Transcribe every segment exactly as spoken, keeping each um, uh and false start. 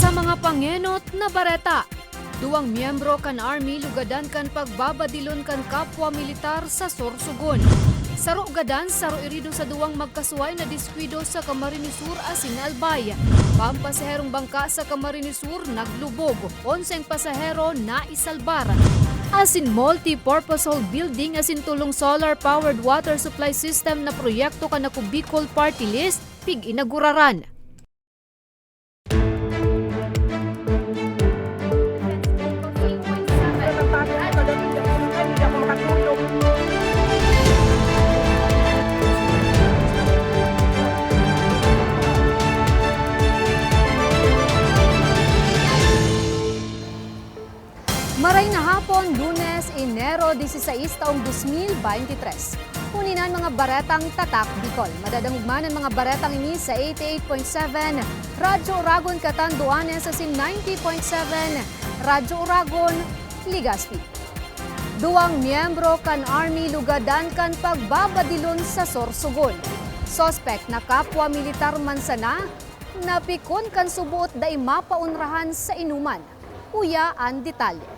Sa mga pangenot na bareta, duwang miyembro kan army lugadan kan pagbabadilon kan kapwa militar sa Sorsogon. Saro gadan, saro irido sa duwang magkasuhay na diskuido sa Camarines Sur asin Albay. Pampasaherong bangka sa Camarines Sur naglubog, onseng pasahero naisalbar. Asin multi-purpose hall building asin tolong solar-powered water supply system na proyekto kan Ako Bicol Party List pig-inaguraran. Maray na hapon, Lunes, Enero dieciséis, taong dos mil veintitrés. Huni na an mga baretang Tatak Bicol. Madadangog man an mga baretang ini sa eighty-eight point seven Radyo Oragon, Catanduanes, asin ninety point seven Radyo Oragon, Legazpi. Duwang miyembro kan army lugadan kan pagbabadilon sa Sorsogon. Suspek na kapwa militar man sana, napikon kan suboot dai mapaonrahan sa inuman. Uya an detalye.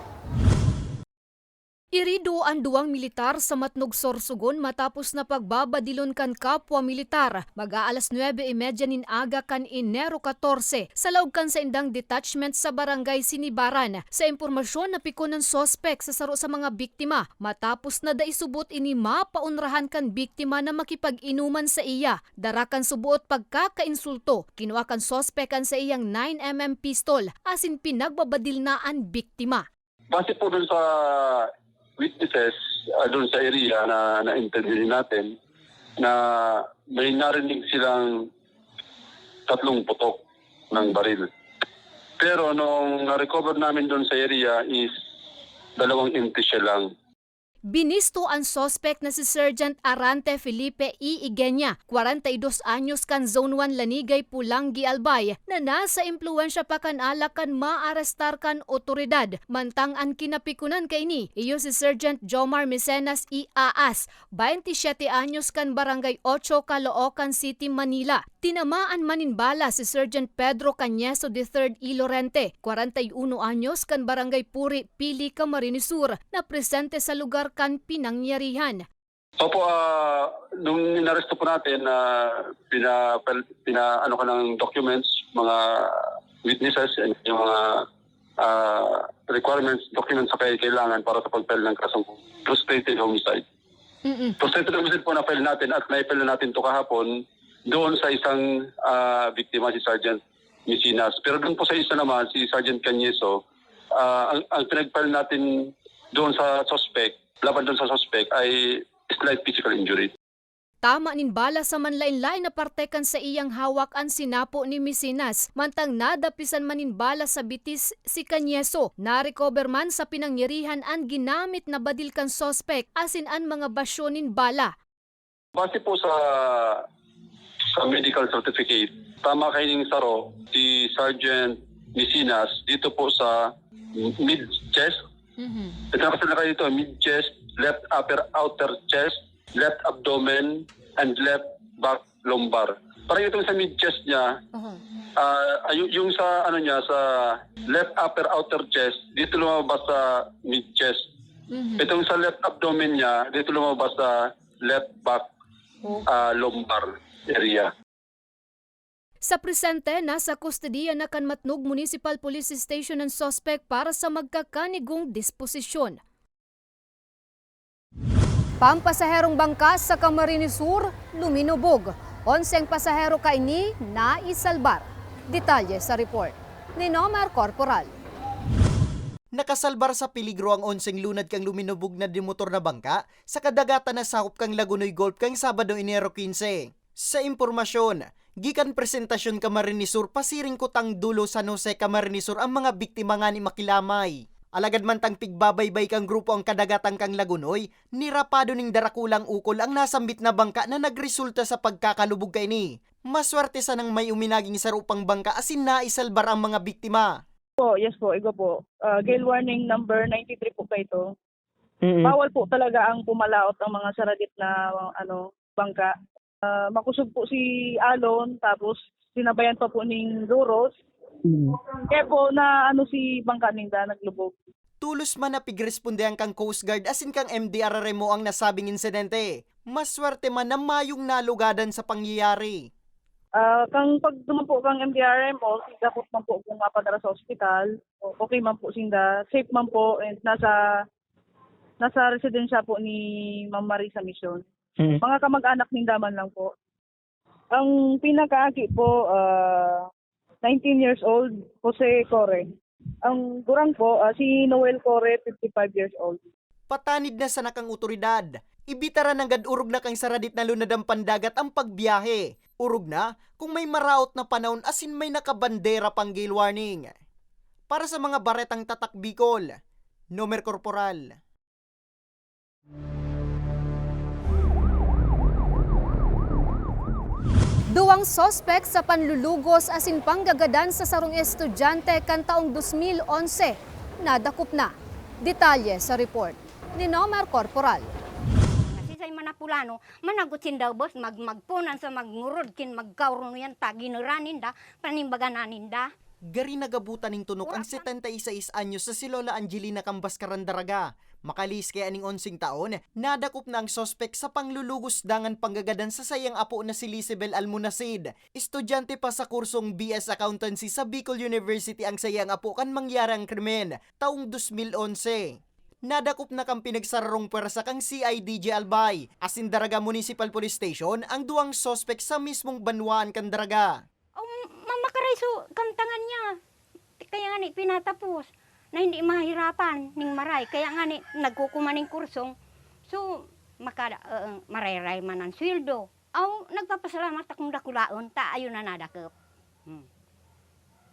Irido an duwang militar sa Matnog, Sorsogon matapos na pagbabadilon kan kapwa militar. Mag-aalas nuebe y media nin aga kan Enero katorse, sa laog kan saindang detachment sa Barangay Sinibaran. Sa impormasyon, napikon an suspek sa saro sa mga biktima matapos na dai subot ini mapaonrahan kan biktima na makipag-inuman saiya. Dara kan suboot pagkakainsulto, kinua kan suspek an saiyang nine M M pistol asin pinagbabadil na an biktima. Base po dun sa witnesses, ah, dun sa area na na-interview natin, na may narinig silang tatlong putok ng baril. Pero nung na-recover namin dun sa area is dalawang empty shell lang. Binisto an suspek na si Sergeant Arante Felipe E. Igenia, kwarenta y dos anyos, kan Zone one Lanigay, Pulanggi, Albay, na nasa impluwensya pa kan alak kan maarestar kan otoridad. Mantang an kinapikunan kaini, iyo si Sergeant Jomar Mecenas E. Aas, baynte y siyete anyos, kan Barangay Ocho, Caloocan City, Manila. Tinamaan man nin bala si Sergeant Pedro Cañeso the third E. Lorente, kwarenta y uno anyos, kan Barangay Puri, Pili, Camarines Sur, na presente sa lugar kan pinangyarihan. Opo, ah, nung inaresto po natin, ah, pina-, pina-, ano ka ng documents, mga witnesses, and yung mga, ah, requirements, documents sa kay-, kailangan para sa pag-file ng kasong frustrated homicide. Mm-mm. Frustrated homicide po na-file natin at na-file na natin to kahapon doon sa isang, ah, biktima, si Sergeant Misinas. Pero doon po sa isa naman, si Sergeant Cañeso, ah, ang, ang pinag-file natin doon sa suspect, laban doon sa suspect ay slight physical injury. Tama nin bala sa manlaen-laen na parte kan saiyang hawak an sinapo ni Misinas, mantang nadapisan man nin bala sa bitis si Cañeso. Na-recover man sa pinangyarihan an ginamit na badil kan suspek asin an mga basyo nin bala. Base po sa, sa medical certificate, tama kaining saro, si Sergeant Misinas, dito po sa mid chest. Mhm. Ito na kasi na kayo dito, mid chest, left upper outer chest, left abdomen, and left back lumbar. Parang itong sa mid chest niya, Aha. ah, ay, yung sa ano niya, sa left upper outer chest, dito lumabas sa mid chest. Mhm. Itong sa left abdomen niya, dito lumabas sa left back, Oh. ah, lumbar area. Sa presente, nasa kustodiya na kan Matnog Municipal Police Station an suspek para sa magkakanigong disposisyon. Pampasaherong bangka sa Camarines Sur luminubog. Onseng pasahero kaini naisalbar. Detalye sa report ni Nomer Corporal. Nakasalbar sa peligro ang onseng lunad kan luminubog na dimotor na bangka sa kadagatan na sakop kan Lagonoy Gulf kan Sabado, Enero quince. Sa impormasyon, gikan Presentacion, Camarines Sur, pasiring Kutang Dulo, San Jose, Camarines Sur, ang mga biktima ngani makilamay. Alagad mantang pigbabaybay kan grupo ang kadagatan kan Lagonoy, nirapado ning darakulang ukol ang nasambit na bangka na nagresulta sa pagkakalubog kaini. Maswerte sanang may uminaging saro pang bangka asin naisalbar ang mga biktima. Po, yes po, igo po. Ah, gale warning number ninety-three po kaito. Mm. Bawal po talaga ang pumalaot ang mga saragit na, ano, bangka. Ah, makusog po si alon, tapos sinabayan pa po ning doros. Mm. Kaya po na ano si bangka ninda, naglubog. Tolos man na pigrespondehan kan Coast Guard asin kan M D R R M O ang nasabing insidente. Maswerte man na mayong nalugadan sa pangyayari. Ah, kang pagduman po kang M D R R M O, sinda po man po kung mapadara sa ospital, o-, okay man po sinda, safe man po, and nasa, nasa residensya po ni Ma'am Marisa Mission. Mm. Mga kamag-anak ninda man lang po. Ang pinakaagi po, ah, nineteen years old, Jose Core. Ang gurang po, ah, si Noel Core, fifty-five years old. Patanid na sana kan awtoridad. Ibitaran nanggad orog na kan saradit na lunad an pandagat ang pagbiyahe. Orog na kung may maraot na panahon asin may nakabandera pang gale warning. Para sa mga baretang Tatak Bicol, Nomer Corporal. Duwang suspek sa panlulugos asin panggagadan sa sarong estudyante kan taong dos mil onse nadakop na. Detalye sa report ni Nomer Corporal. Kasi sa mga Pulano, managot sinda ubos, mag-, magpunan sa magngurod, kin magkaurno yan, tagin na ninda, panimbagan na ninda. Gari nagabutan nin tunok ang setenta y seis anyos na si Lola Angelina kan Bascaran, Daraga. Makalihis kaya ning onseng taon, nadakop na ang suspek sa panglulugos dangan panggagadan sa saiyang apo na si Lisabel Almonacid, estudyante pa sa kursong B S Accountancy sa Bicol University ang saiyang apo kan mangyari ang krimen, taong dos mil onse. Nadakop na kan pinagsararong pwersa kan C I D J Albay asin Daraga Municipal Police Station ang duwang suspek sa mismong banwaan kan Daraga. Oh, ma-, makaray so kamtangan niya. Kaya nga ni pinatapos na hindi mahirapan ning maray. Kaya nga ni nagkukuman ning kursong. So, maka-, uh, marayray man ang sweldo. Aw, nagpapasalamat akong dakulaon, ta ayun na nadakop. Hmm.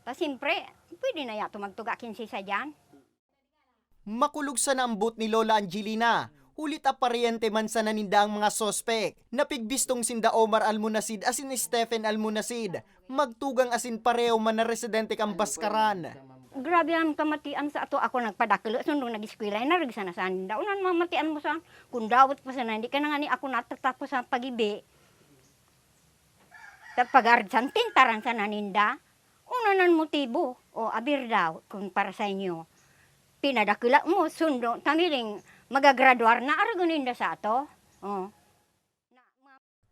Ta siyempre, pwede na yato magtuga kinsi sa diyan. Makulog sana ang boot ni Lola Angelina, huli ta paryente man sana ninda ang mga suspek. Napigbistong sinda Omar Almonacid asin Stephen Almonacid, magtugang asin pareho man na residente kan Bascaran. Grabe ang kamatian sa ato. Ako nagpadakula, sundong nag-eskwela, narag sana sa ninda. Unan mamatian mo sa, kung dawat pa sana, hindi ka na nga ni ako natatapos sa pag-ibi. Ta pag-arid sa tintaran sana ninda. Unan an motibo, o aber daw, kung para sa inyo. Pinadakula mo, sundo, tamiling magagraduar na, aragon ninda sa ato. Oh.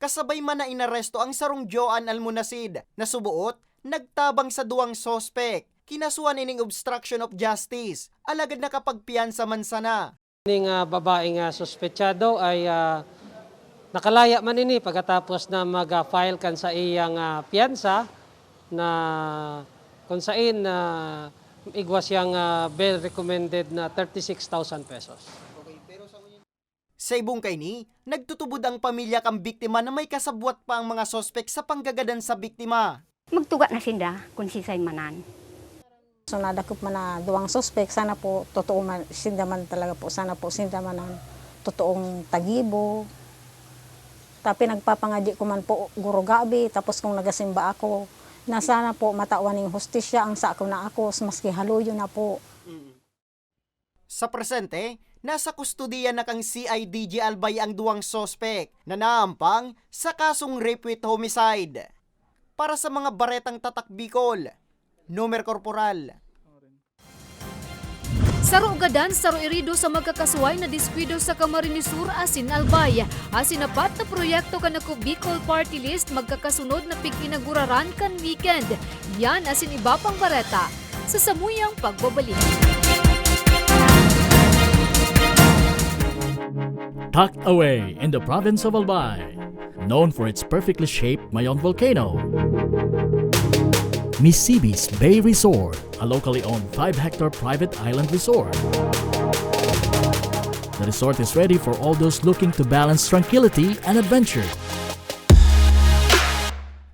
Kasabay man na inaresto ang sarong Joan Almonacid, na suboot, nagtabang sa duwang suspek. Kinasuhan ining obstruction of justice, alagad nakapagpiyansa man sana. Ning, ah, babaeng, ah, suspetsado ay, ah, nakalaya man ini pagkatapos na mag, ah, file kan sa iyang, ah, piyansa na kung sain, ah, igwa siyang, ah, bail recommended na thirty-six thousand pesos. Sa ibong kaini, nagtutubod ang pamilya kan biktima na may kasabwat pa ang mga suspek sa panggagadan sa biktima. Magtuga na sinda kun siisay manan. So, nadakop man na duwang suspek, sana po totoo man, sinda man talaga po, sana po sinda man ang totoong tagibo. Ta pinagpapangadyi ko man po, guro, gabi, tapos kung nagasimba ako, na sana po matawan ning hustisya ang sako na akos, maski haluyo na po. Sa presente, nasa kustodiya na kan C I D J Albay ang duwang suspek na naampang sa kasong rape with homicide. Para sa mga baretang Tatak Bicol, Nomer Corporal. Saro gadan, saro irido sa magkakasuhay na diskwido sa Camarines Sur asin Albay. Asin apat na proyekto kan Ako Bicol Party List magkakasunod na pig-inaguraran kan weekend. Yan asin iba pang bareta sa samuyang pagbabalik. Tucked away in the province of Albay, known for its perfectly shaped Mayon volcano, Misibis Bay Resort, a locally owned five-hectare private island resort. The resort is ready for all those looking to balance tranquility and adventure.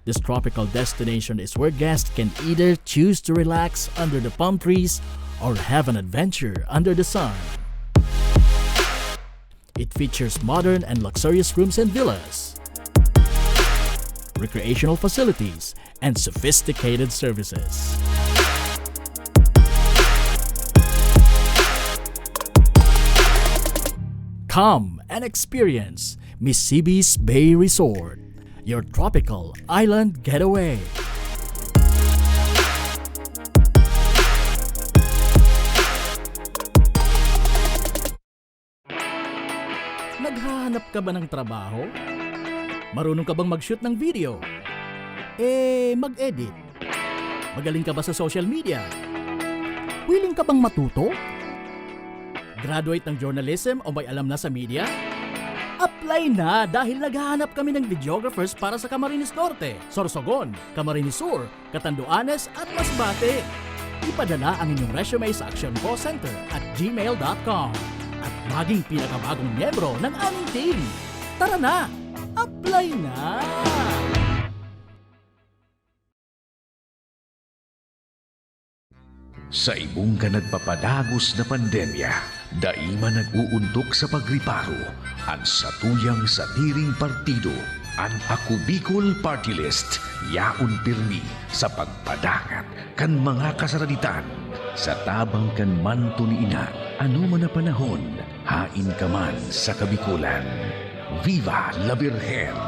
This tropical destination is where guests can either choose to relax under the palm trees or have an adventure under the sun. It features modern and luxurious rooms and villas, recreational facilities, and sophisticated services. Come and experience Misibis Bay Resort, your tropical island getaway. Naghahanap ka ba ng trabaho? Marunong ka bang mag-shoot ng video? Eh, mag-edit? Magaling ka ba sa social media? Willing ka bang matuto? Graduate ng journalism o may alam na sa media? Apply na, dahil naghahanap kami ng videographers para sa Camarines Norte, Sorsogon, Camarines Sur, Catanduanes at Masbate. Ipadala ang inyong resume sa actioncallcenter at gmail dot com at maging pinakabagong miyembro ng aming team. Tara na! Apply na! Sa ibong kan nagpapadagos na pandemya, dai man nag-uuntok sa pagriparo an satuyang sadiring partido. An Ako Bicol Party List, yaon pirmi sa pagpadangat kan mga kasaraditan. Sa tabang kan manto ni Ina, anoman na panahon, haen ka man sa Kabikolan. Viva la Virgen!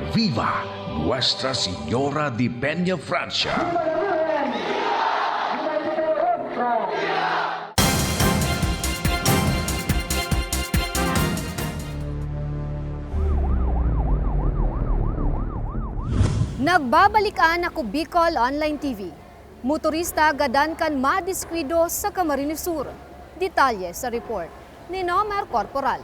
Viva Nuestra Señora de Peña Francia! Nagbabalik an Ako Bicol Online T V. Motorista gadan kan madiskuido sa Camarines Sur. Detalye sa report ni Nomer Corporal.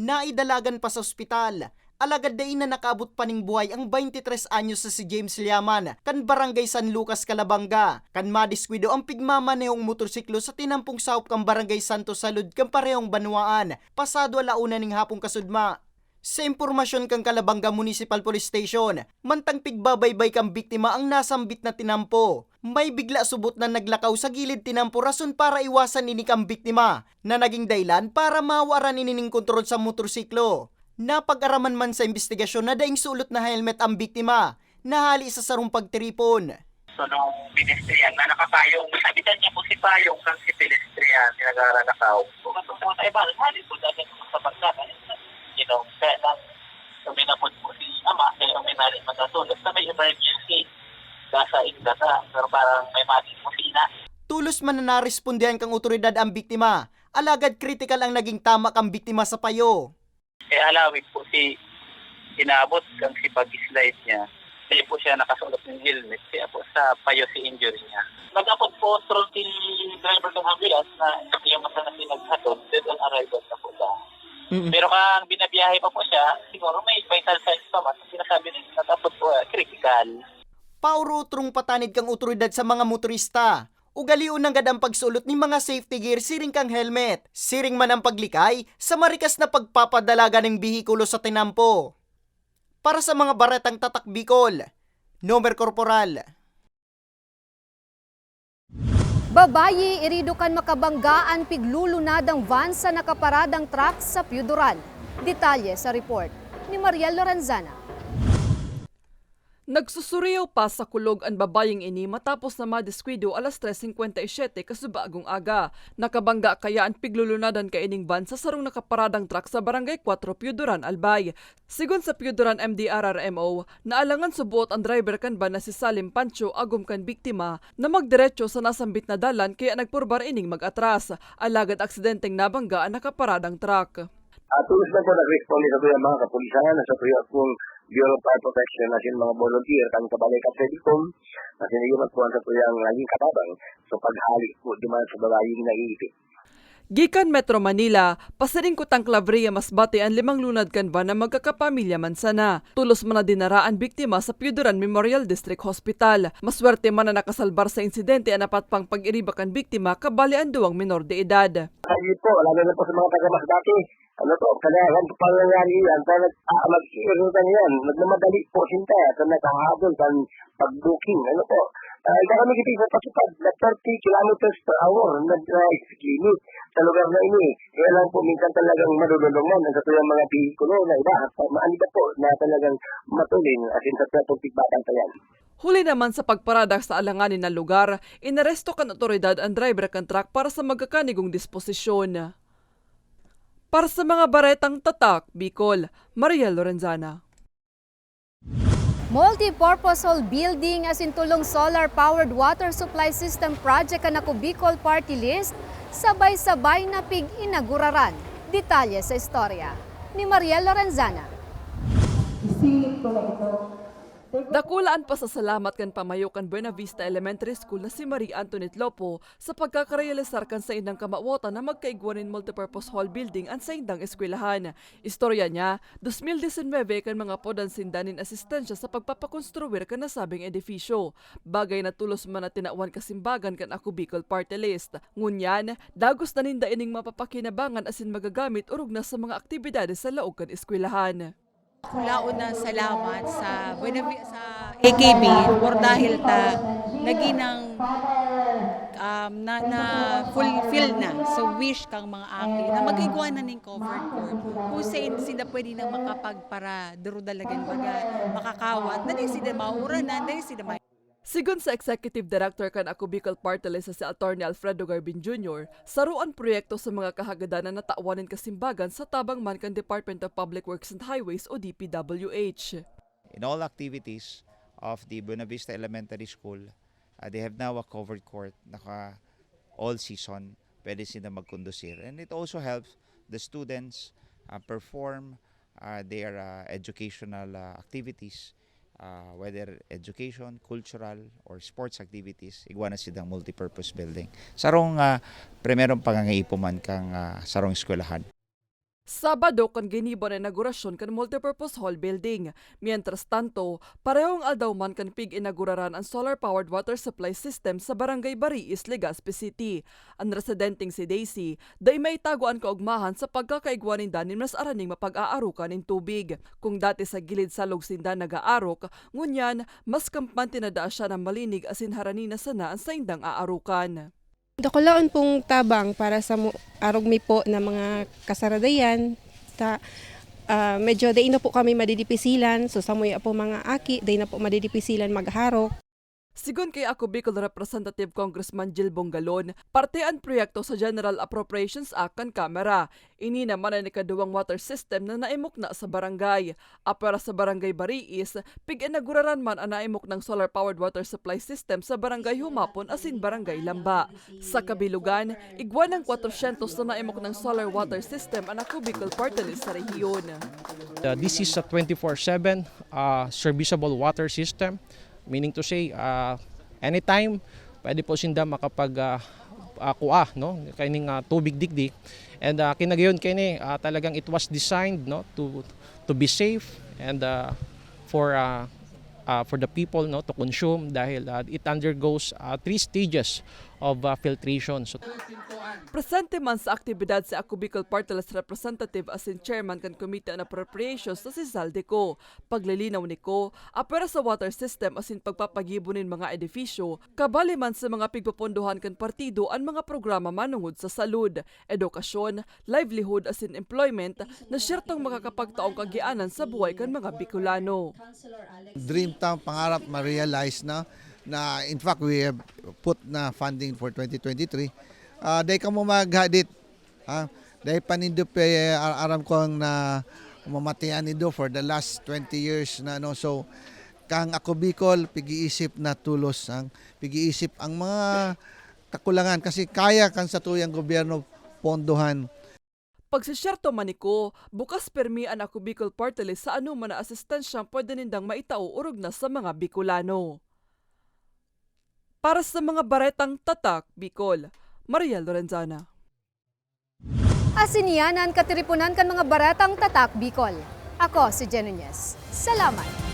Naidalagan pa sa ospital, alagad dai na nakaabot pa nin buhay ang twenty-tres anyos na si James Liaman, kan Barangay San Lucas, Calabanga, kan madiskuido ang pigmamanehong motorsiklo sa tinampong sahop kan Barangay Santos Salud kan parehong banwaan, pasado ala una ning hapong kasudma. Sa impormasyon kan Calabanga Municipal Police Station, mantang pigbabaybay kan biktima ang nasambit na tinampo, may bigla subot na naglakaw sa gilid tinampo rason para iwasan ini kan biktima, na naging dahilan para mawaran ini nin kontrol sa motorsiklo. Napag-araman man sa imbestigasyon na daing sulot na helmet ang biktima, na hali sa sarong pagtiripon. So, nung pininestrihan na nakapayong, sabitan niya po si payong kang si pininestrihan, pinaghaharalakaw. Kung ano po sa iba, hali po dahil po sa pagkain, you know, kaya lang, uminabot po si ama, kaya uminali magkatulog sa may emergency. Nasa inda na, pero parang may mati po sila. Tulos man na narespondihan kang otoridad ang biktima, alagad kritikal ang naging tama kang biktima sa payo. Eh, halawig po si inabot kang si pag-slide niya. Di po siya nakasulot ng helmet, kaya po sa payo si injury niya. Nag-abot po through si driver ng ambulance na hindi naman sana pinaghatod, dead on arrival na po siya. Mm. Pero kang binabiyahe pa po siya, siguro may vital signs pa man. Sinasabi nila, nag-abot po, ah, critical. Paurutrong patanid kang otoridad sa mga motorista. Ugalion nanggad ang pagsulot nin mga safety gear siring kang helmet. Siring man ang paglikay sa marikas na pagpapadalagan nin behikulo sa tinampo. Para sa mga baretang Tatak Bicol, Nomer Corporal. Babayi, irido kan makabangga an piglulunadang van sa nakaparadang truck sa Pio Duran. Detalye sa report ni Mariel Lorenzana. Nagsusuriyaw pa sa kulog an babayeng ini matapos na madiskwidyo alas tres singkwenta y siyete kasubagong aga. Nakabangga kaya an piglulunadan kaining van sa sarong nakaparadang truck sa Barangay Cuatro, Pio Duran, Albay. Sigon sa Pio Duran M D R R M O, naalangan subot an driver kan van na si Salim Pancho, agom kan biktima, na magdiretso sa nasambit na dalan kaya nagpurbar ining mag-atras. Alagad aksidenteng nabangga an nakaparadang truck. Ah, tulos lang po nag-responde sa tuyang mga kapulisan, sa tuyang pong Bureau of Fire Protection, asin mga volunteer, kan Kabalay Katredicom, asin iyo man po ang sa tuyang naging katabang, so paghali po duman sa babayeng naiipit. Gikan Metro Manila, pasiring Kutang Claveria, Masbate an limang lunad kan van na magkakapamilya man sana. Tulos man na dinara an biktima sa Pio Duran Memorial District Hospital. Maswerte man na nakasalbar sa insidente an apat pang pag-iriba kan biktima, kabali an duwang menor de edad. Ayun po, lalo na po sa mga taga Masbate. Ano po, kadalasan po pangyayari yan, sa nag-, ah, mag-iirutan yan, nagmamadali po, siyempre, sa naghahabol kan pag-booking, ano po. Ah, ika kami kasi sa patupad na thirty kilometers per hour na drive limit sa lugar na ini. Kaya lang po, minsan talagang madudulungan ang satuyang mga bihikulo na iba, at maanida po na talagang matulin, asin sa tuyang pagbantayan. Huli naman sa pagparada sa alanganin na lugar, inaresto kan otoridad an driver kan truck para sa magkakanigong disposisyon. Para sa mga baretang Tatak Bicol, Mariel Lorenzana. Multi-purpose hall building asin tolong solar-powered water supply system project kan Ako Bicol Party List, sabay-sabay na pig-inaguraran. Detalye sa istorya ni Mariel Lorenzana. Dakula an pasasalamat kan pamayo kan Buena Vista Elementary School na si Marie Antoinette Lopo sa pagkakarealisar kan saindang kamawotan na magkaigwa nin multipurpose hall building an saindang eskwelahan. Istorya niya, dos mil disinwebe kan mga podan sinda nin asistensya sa pagpapakonstruir kan nasabing edifisyo, bagay na tolos man na tinawan kasimbagan kan Ako Bicol Party List. Ngunyan, dagos na ninda ining mapapakinabangan asin magagamit orog na sa mga aktibidades sa laog kan eskwelahan. Dakulaon na salamat sa Buena Vi-, sa A K B por dahil ta naging nang, um, na, na fulfill na sa wish kang mga aki na magkaigwa na ning covered court kung saan sila pwede nang makapagpara duro dalagan baga makakawat na din sila mauranan, na din sila may Sigon sa Executive Director kan Ako Bicol Party List na si Attorney Alfredo Garbin Junior, saro an proyekto sa mga kahagadan na natawan nin kasimbagan sa tabang man kan Department of Public Works and Highways o D P W H. In all activities of the Buena Vista Elementary School, uh, they have now a covered court. Naka all season, pwede sila magkondusir. And it also helps the students uh, perform uh, their uh, educational uh, activities, uh, whether education, cultural, or sports activities, igwa na silang multipurpose building. Sarong uh, primerong pangangaipo man kang uh, sarong eskwelahan. Sabado kan ginibo an inaugurasyon kan multipurpose hall building. Mientras tanto, parehong aldaw man kan pig-inaguraran an solar-powered water supply system sa Barangay Bariis, Legazpi City. An residenteng si Daisy, dai maitago an kaugmahan sa pagkakaigwa ninda nin mas araning mapag-aarokan nin tubig. Kung dati sa gilid salog sinda nag-aarok, ngunyan, mas kampante na daa siya na malinig asin harani na sana an saindang aarokan. Dakulaon pong tabang para sa mo, arog mi po na mga kasaradayan. Sa, ah, medyo dai na po kami madidipisilan. So, samuya po mga aki, dai na po madidipisilan magharok. Sigon kay Ako Bicol Representative Congressman Gil Bongalon, parte an proyekto sa General Appropriations Act kan Kamara. Ini naman an ikaduwang water system na naimukna sa barangay. Apwera sa Barangay Bariis, pig-inaguraran man an naimuknang solar-powered water supply system sa Barangay Humapon asin Barangay Lamba. Sa kabilugan, igwa nang kwatrosyentos na naimuknang solar water system an Ako Bicol Party List sa rehiyon. Uh, this is a twenty-four seven uh, serviceable water system, meaning to say, uh, anytime pwede po sinda makapag uh, uh, kuha, no, kaining uh, tubig digdi. And uh, kinagayon kini uh, talagang it was designed, no, to to be safe and uh, for uh, uh, for the people, no, to consume dahil uh, it undergoes uh, three stages of uh, filtration. So, Presente man sa aktibidad si Ako Bicol Party List Representative asin Chairman kan Committee on Appropriations na si Zaldy Co. Paglilinaw ni Co, apwera sa water system asin pagpapagibo nin mga edifisyo, kabali man sa mga pigpopondohan kan partido an mga programa manongod sa salud, edukasyon, livelihood asin employment na siyertong makakapagtaong kagianan sa buhay kan mga Bicolano. Dream ta, pangarap, ma-realize na, na in fact we have put na funding for twenty twenty-three. Ah, dai kamo maghadit, ha? Dai pa nindo pe, ar- aram ko ang na mamatian nindo for the last twenty years na, no. So kang Ako Bicol, pig-iisip na tulos ang pig-iisip ang mga kakulangan kasi kaya kan satuyang gobyerno pondohan. Pagsisyerto man ni Co, bukas pirmi an Ako Bicol Party List sa anoman na asistensyang pwede nindang maitao orog na sa mga Bicolano. Para sa mga baretang Tatak Bicol, Mariel Lorenzana. Asin iyan an katiriponan kan mga baretang Tatak Bicol. Ako si Jen Nunez. Salamat!